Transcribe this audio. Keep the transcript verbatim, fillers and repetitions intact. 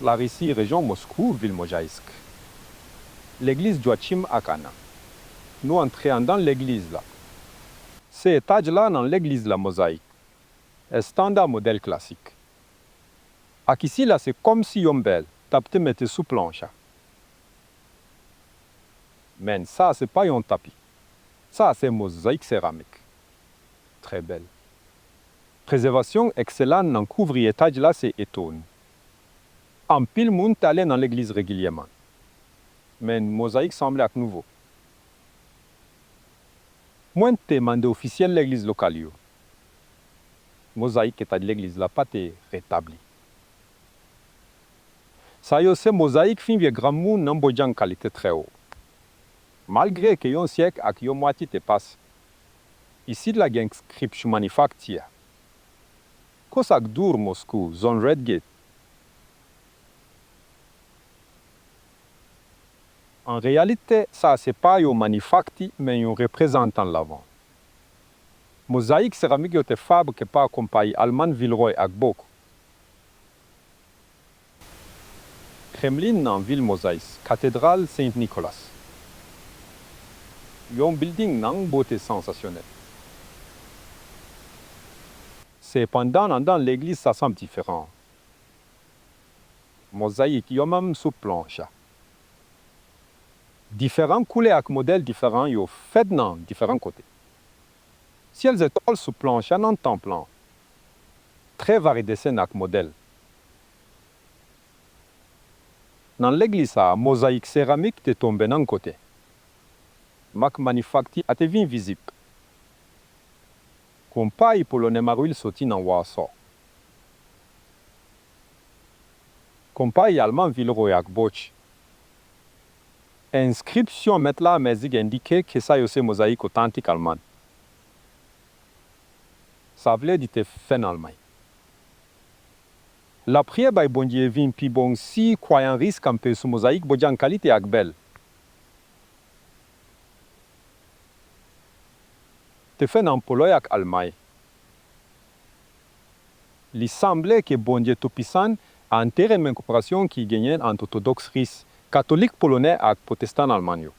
Larisi, rejyon Moskou, vil Mozaysk. Legliz Joachim ak Anna. Nou antre anndan legliz la. Se etaj la nan legliz la mozayik estanda, modèl klasik. Ak isi la se kòmsi yon bèl t ap te mete sou planch a. Men sa se pa yon tapi. Sa se mozayik seramik. Trè bèl. Prezèvasyon ekselan nan kouvri etaj la se etone. Anpil moun t ale nan legliz regilyèman. Men mozayik sanble ak nouvo. Mwen te mande ofisyèl legliz lokal yo. Mozayik etaj legliz la pa te retabli. Sa yo se mozayik fin vye granmoun nan Bojang kalite trè wo. Malgre ke yon syèk ak yon mwatye te pase, isit la gen enskripsyon manifakti a. Kosak Dur Moskou, zòn Red Gate. An reyalite, sa se pa yon manifakti, men yon reprezantan lavan. Mozayik seramik yo te fabrike pa konpayi alman Villeroy ak Boch. Kremlin nan vil Mozaysk, Katedral Saint Nicholas. Yon bilding nan bote sansasyonèl. Sepandan, anndan legliz sa sanble diferan. Mozayik yo menm sou planch a. Diferan koulè ak modèl diferan yo fèt nan diferan kote. Syèl zetwal sou planch a nan tanp lan. Trè varye desen ak modèl. Nan legliz sa a, mozayik seramik te tonbe nan kote. Mak manifakti a te vin vizib. Konpayi polonè Maril soti nan Warsaw. Konpayi alman Villeroy ak Boch. Enskripsyon mèt la mèzig endike ke sa yo se mozayik otantik alman. Sa vle di te fè nan Almay. Lapriyè bay Bondye vin pi bon si kwayan ris kanpe sou mozayik Bojang kalite ak bèl. Te fè nan Polòy ak Almay. Li sanble ke Bondye Toupisan an te renmen koperasyon ki genyen ant Òtodòks Ris, Katolik Polonè ak Pwotestan Alman yo.